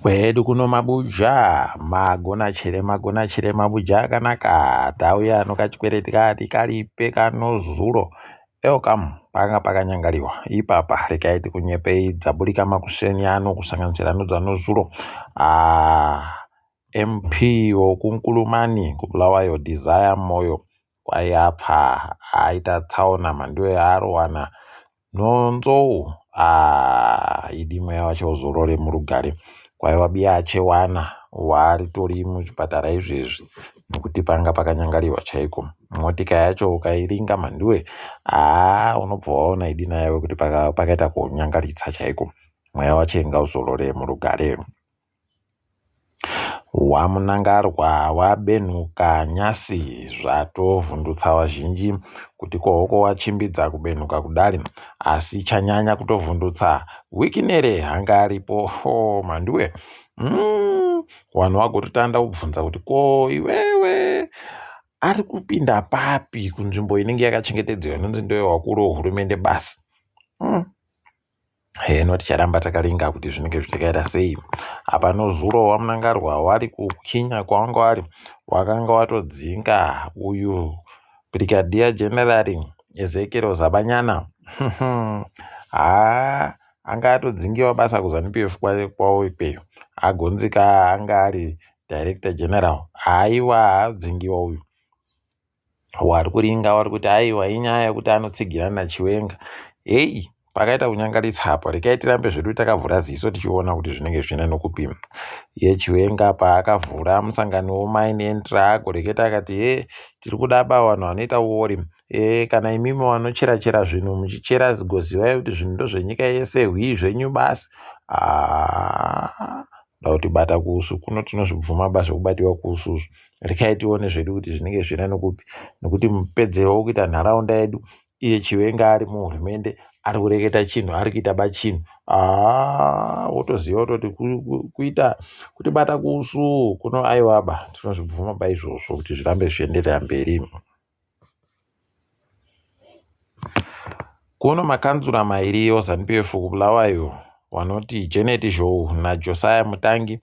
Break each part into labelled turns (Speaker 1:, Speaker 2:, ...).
Speaker 1: Kwedu kuno mabuja magona chere magona chere mabuja akanaka tauya nokachikwereti kati karipe kanozuro welcome panga pakanyangariwa ipapa regai tikunyepei dzaburika makuseni ano kusanganisira nodzanozuro ah, mp wokunkulumani kubulawayo desire moyo kwai apfa aita tsaona mhanduwe yaarowana nonzou ah, idi mweya wacho uzorore murugare kwaiwa biya achewana waritori muchipatara izvezvi nekuti panga pakanyangariwa chaiko motika yacho ukairinga mhanduwe haa unobva waona idi nayo kuti pakaita kunyangaritsa chaiko mweya wacho ngauzorore murugare. WaMunangarwa wabenhuka nyasi zvatovhundutsa vazhinji kuti kohoko wachimbidza kubenhuka kudari asi chanyanya kutovhundutsa Wikinere anga aripo ho mhanduwe vanhu vagototanda kubvunza kuti ko iwewe ari kupinda papi kunzvimbo inenge yakachengetedzwa inonzi ndoyewakuru wehurumende basi. Heno ticharamba takaringa kuti zvinenge zvichakaita sei. Apa nozuro waMunangarwa wari kuKenya kwawanga wari wakanga watodzinga uyu Brigadier General Ezekiel Zabanyana. Haa anga atodzingiwa basa kuZanu PF kwawo ikweyo. Agonzika anga ari Director General. Haiwa adzingiwa uyu. Wari kuringa wari kuti aiwa inyaya yekuti anotsigirana naChiwenga. Heyi pakaita kunyangaritsa apo regai tirambe zvedu takavhura ziso tichiona kuti zvinenge zvichienda nokupi. Iye Chiwenga paakavhura musangano weMine Entra agoreketa akati he tiri kuda ba vanhu vanoita uori e kana imimi vanochera chera zvinhu muchichera zigozivai kuti zvinhu ndozvenyika yese hwii zvenyu basi. Ah, kuda kutibata kuusu kuno tinozvibvuma ba zvekubatiwa kuusu izvo rekai tione zvedu kuti zvinenge zvichienda nekupi nekuti mupedzero wokuita nharaunda yedu iye chiwenga ari muhurumende ari kureketa chinhu ari kuita ba chinhu haa wotoziva kutoti kuita kutibata kuusu kuno aiwa ba tinozvibvuma ba izvozvo kuti zvirambe zvichienderera mberi. Kuno makanzura mairi eZanu-PF kuBulawayo vanoti Janet Zhou naJosiah Mutangi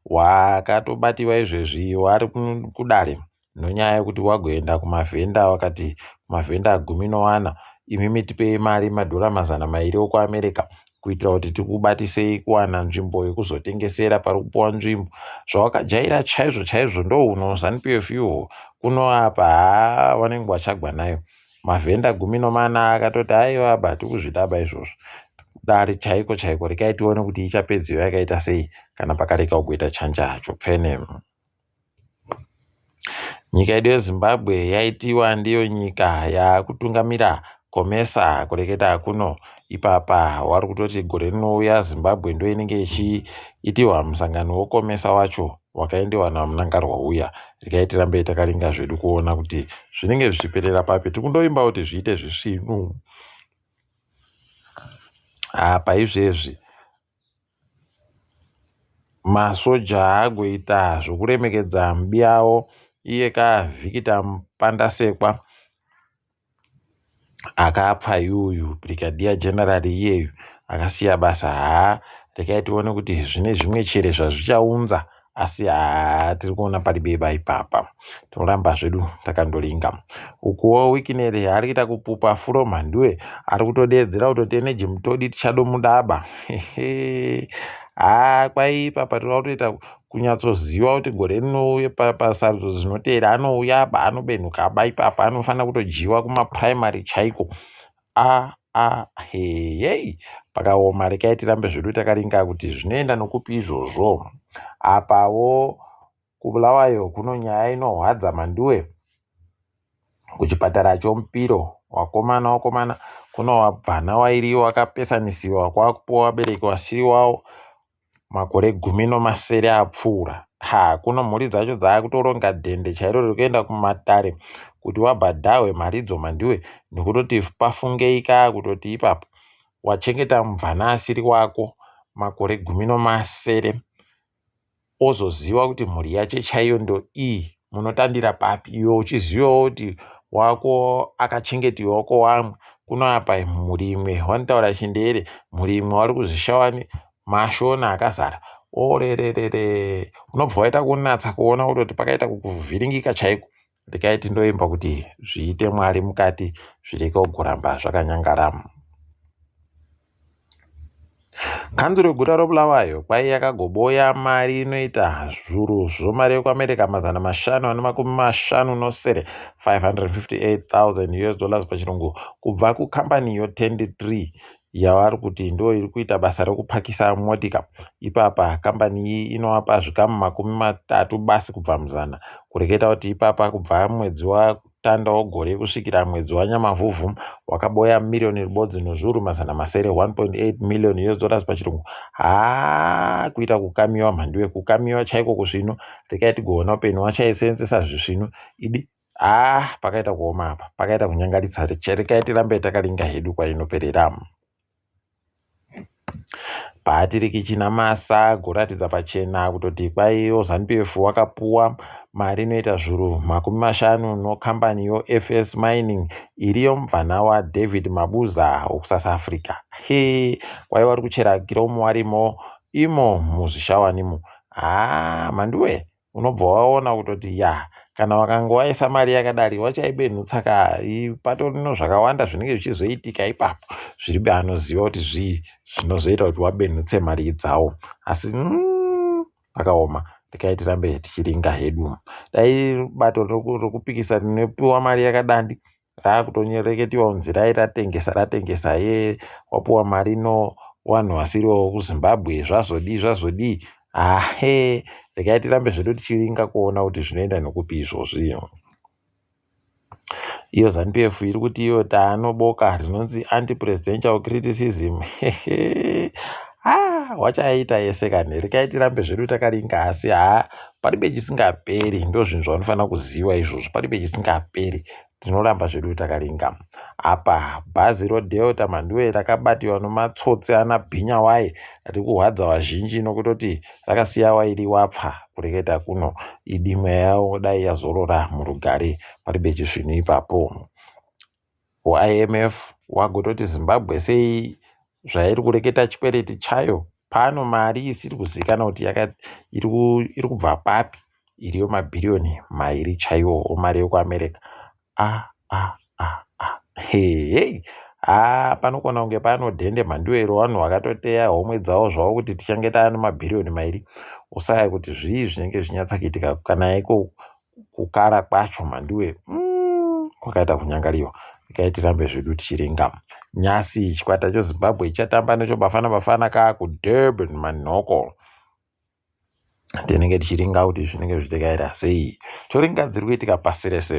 Speaker 1: wakatobatiwa izvezvi wari kudare nonyaya yekuti wagoenda kumavhenda wakati kumavhenda gumi nowana imimi tipei mari madhora 200 okuAmerica kuitira kuti tikubatisei kuwana nzvimbo yekuzotengesera pari kupuwa nzvimbo zvawakajaira chaizvo chaizvo ndohuno ZanuPF ihwo kuno apa haa vanenge vachagwa nayo mavhenda 14 akatoti aiwa ba tikuzvidaba izvozvo dare chaiko chaiko rekai tione kuti ichapedziwa yakaita sei kana pakareka kugoita chanja hacho pfene. Nyika yedu yeZimbabwe yaitiwa ndiyo nyika yakutungamira COMESA kureketa kuno ipapa wari kutoti gore rinouya Zimbabwe ndo inenge ichiitiwa musangano weCOMESA wacho wakaendewa naMnangagwa uya. Regai tirambe takaringa zvedu kuona kuti zvinenge zvichiperera papi. Tikundoimba kuti zviite zvisvinu. Apa izvezvi Masoja agoita zvokuremekedza mubiyawo iye ka Vikita Mupandasekwa akapfa yuyu Brigadier General iyeyu akasiya basa haa regai tione kuti zvine zvimwe chere zvazvichaunza asi haa tiri kuona pari beba ipapa tinoramba zvedu takandoringa ukuwo wikineri ari kuita kupupa furo mhanduwe ari kutodeedzera kutoti eneji mutodi tichadomudaba haa kwaipa patinoda kutoita kunyatsoziva kuti gore rinouya pasarudzo dzinoteera anouya aba anobenhuka aba ipapa anofanira kutodyiwa kumapuraimari chaiko a a heyei pakaoma rekai tirambe zvedu takaringa kuti zvinoenda nokupi izvozvo apawo kubulawayo kuno nyaya inohwadza manduwe kuchipatara chomupiro wakomana wakomana kuno wabvana wairi wakapesanisiwa kwakupuwa vabereki wasiri wawo Makore 17 apfuura, haa kuno mhuri dzacho dzaakutoronga dhende chairo rekuenda kumatare kuti wabhadhahwe maridzo Mhanduwe nekutoti pafungei kaa kutoti ipapo wachengeta mubvana asiri wako makore 17 ozoziva kuti mhuri yache chaiyo ndoiyi munotandira papi iwe uchizivawo kuti wako akachengetiwawo kowamwe kuno apa mhuri imwe wanotaura chindere mhuri imwe wari kuzvishawani mashona akazara Orererere unobva waita kunatsa kuona kutoti pakaita kuvhiringika chaiko. Ndikaiti ndoimba kuti zviite Mwari mukati zvireke kugoramba zvakanyangara. Kanzuru yeguta roBulawayo kwai yakagoboya mari inoita zvuru zvomari yekuAmerica 557, 558,000 US dollars pachirungu, kubva kukambani yoTendy Tree yavari kuti ndo iri kuita basa rekupakisa motika. Ipapa kambani iyi inovapa zvikamu 30 basi kubva muzana, kureketa kuti ipapa kubva mwedzi Tanda wegore kusvikira mwedzi waNyamavhuvhu wakaboya miriyoni ribodzi nozviuru 600, 1.8 million US dollars pachirungu. Haa kuita kukamiwa mhanduwe, kukamiwa chaiko kusvinu. Rekai tigoona upenyu wachaisenzesa zvisvinu idi. Haa pakaita kuoma apa, pakaita kunyangaritsa. Rekai tirambe takaringa hedu kwainoperera. Patrick Chinamasa goratidza pachena kutoti kwaiyo ZanuPF wakapuwa mari inoita zvuru 50 nokambani yoFS Mining iriyo mubvana waDavid Mabuza wekuSouth Africa. He, kwaiva vari kuchera kiromu warimo imo muzvishawanimo. Haa mhanduwe unobva waona kutoti ya kana wakanga waisa mari yakadari wachaibenhutsa ka patorino zvakawanda zvinenge zvichizoitika ipapo zviribe anoziva kuti zvii zvinozoita kuti wabenhutse mari idzawo asi pakaoma rekai tirambe tichiringa hedu dai bato rokupikisa rinopiwa mari yakadandi rakutonyereketiwa kunzi rai ratengesa ratengesa ye wapuwa mari no wanhu vasiriwo kuzimbabwe zvazodii zvazodii ahe regai tirambe zvedu tichiringa kuona kuti zvinoenda nokupi izvozvi. Iyo ZanuPF iri kuti iyo taano boka rinonzi anti-presidential criticism ah, wachaita yese kani regai tirambe zvedu takaringa asi haa paribe chisingaperi ndozvinhu zvaunofanira kuziva izvozvo paribe chisingaperi Tinoramba zvedu takaringa. Apa bhazi roDelta Mhanduwe rakabatiwa nomatsotsi ana bhinya waye riri kurwadza vazhinji nokutoti rakasiya wairi wapfa kureketa kuno idi mweya yawo dai yazorora murugare paribe chisvinu ipapo. WeIMF wagototi Zimbabwe sei zvairi kureketa chikwereti chayo pano mari isiri kuzivikanwa kuti iri kubva papi iriyo mabhiriyoni mairi chaiwo omari yekuAmerica. A a a a hei haa panogona kunge pano dhende mhanduwe iro vanhu vakatoteya homwe dzavo zvavo kuti tichange taane mabhiriyoni mairi usaya kuti zvii zvinenge zvichinyatsa kuitika kana iko kukara kwacho mhanduwe kwakaita kunyangariwa regai tirambe zvedu tichiringa nyasi chikwata chezimbabwe chichatamba nechobafana bafana ka kudurban manhoko tinenge tichiringa kuti zvinenge zvichitekaira sei toringa dziri kuitika pasi rese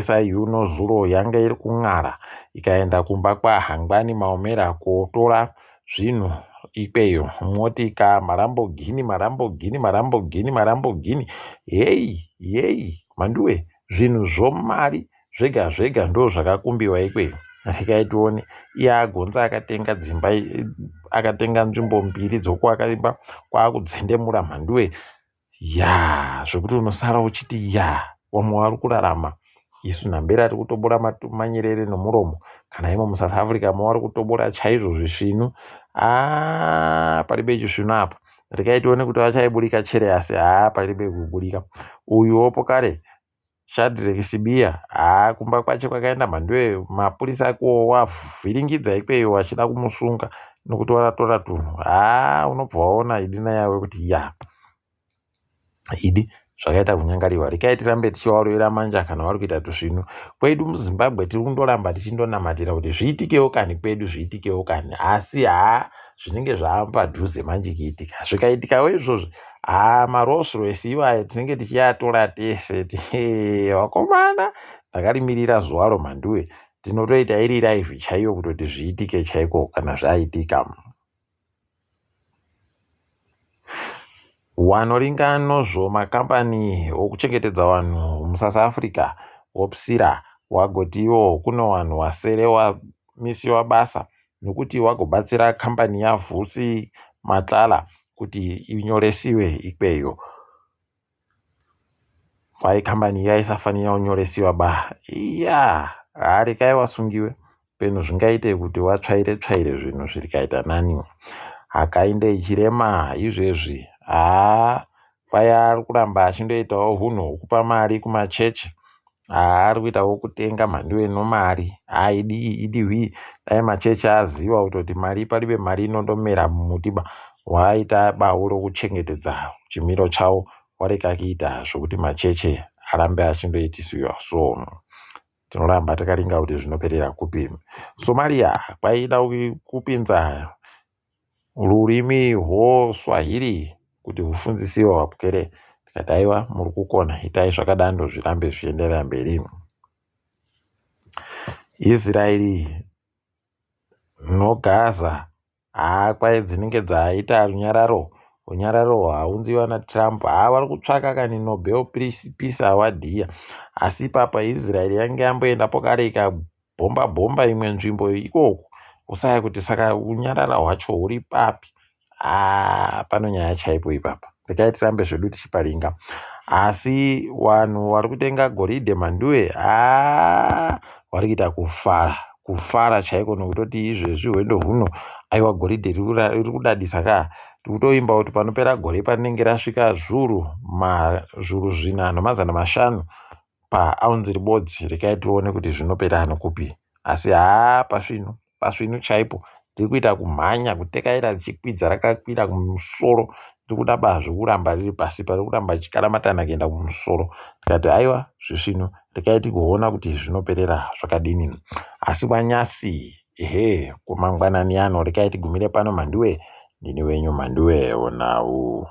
Speaker 1: SIU nozuro yanga iri kun'ara ikaenda kumba kwaHangwani Maomera kotora zvinhu ikweyo motika marambogini marambogini marambogini marambogini heyi heyi mhanduwe zvinhu zvomari zvega zvega ndozvakakumbiwa ikweyo regai tione iye agonza akatenga dzimba akatenga nzvimbo mbiri dzokuaka imba kwakudzendemura mhanduwe ya zvekuti unosara uchiti ya vamwe vari kurarama isu nhambera tiri kutobura manyerere nomuromo kana imo musouth africa mavari kutobura chaizvo zvisvinu aa paribe chisvinu apa regai tione kuti vachaiburika chere asi haa paribe kuburika uyuwopo kare Shadreck Sibiya haa kumba kwacho kwakaenda mhanduwe mapurisa kuwavhiringidza ikweyo vachida kumusunga nokuti waratora tunhu haa unobva waona idi nayawe kuti ya idi zvakaita kunyangariwa rekai tirambe tichivarovera manja kana vari kuita tusvinu kwedu muzimbabwe tiri kundoramba tichindonamatira kuti zviitikewo kani kwedu zviitikewo kani asi haa zvinenge zvaapadhuze manje kuitika zvikaitika izvozvo haa maRolls Royce iwayo tinenge tichiatora tese vakomana ndakarimirira zuva mhanduwe tinotoita iri live chaiyo kutoti zviitike chaiko kana zvaitika. Wanoringa nozvo makambani okuchengetedza vanhu muSouth Africa wopsira wagoti iwo kuno vanhu wasere wamisiwa basa nokuti wagobatsira kambani yaVusi Matlala kuti inyoresiwe ikweyo. Kwai kambani iya isafanira kunyoresiwa ba iya harekai wasungiwe peno zvingaite kuti watsvaire tsvaire zvinhu zvirikaita nani. Hakainde Hichilema izvezvi haa kwai ari kuramba achindoitawo hunhu hwekupa mari kumachechi. Haa ari kuitawo kutenga mhanduwe nomari. Haa idii idihwii dai machechi aziva kutoti mari paribe mari inondomera mumuti ba. Waita bawo rokuchengetedza chimiro chawo wareka kuita zvokuti macheche arambe achindoitisiwa so. Tinoramba takaringa kuti zvinoperera kupi. Somalia kwaida kupinza rurimi rwoSwahili kuti hufunzisiwe vapwere. Tikati aiwa muri kukona itai zvakadando zvirambe zvichienderera mberi. Israeri noGaza haa kwai dzinenge dzaita runyararo runyararo hwaunziwa naTrump haa vari kutsvaka kani Nobel Peace Award iya asi ipapa Israel yange yamboendapo kare ikabhomba bhomba imwe nzvimbo ikoko usaya kuti saka unyarara hwacho huri papi haa pano nyaya chaipo ipapa regai tirambe zvedu tichiparinga asi vanhu vari kutenga goridhe mhanduwe haa vari kuita kufara kufara chaiko nokutoti izvezvi hwendo huno aiwa goridhe riri kudadisa ka tikutoimba kuti panopera gore parinenge rasvika zvuru mazvuru zvina nomazana mashanu paaunzi ribodzi regai tione kuti zvinopera nokupi asi haa pasvinu pasvinu chaipo riri kuita kumhanya kutekaira richikwidza rakakwira kumusoro riri kuda bazvo kuramba riri pasi pari kuramba richikaramatana kuenda kumusoro tikati aiwa zvisvinu regai tigoona kuti zvinoperera zvakadini asi kwanyasi ehe kumangwanani ano regai tigumire pano mhanduwe ndini wenyu mhanduwe onau.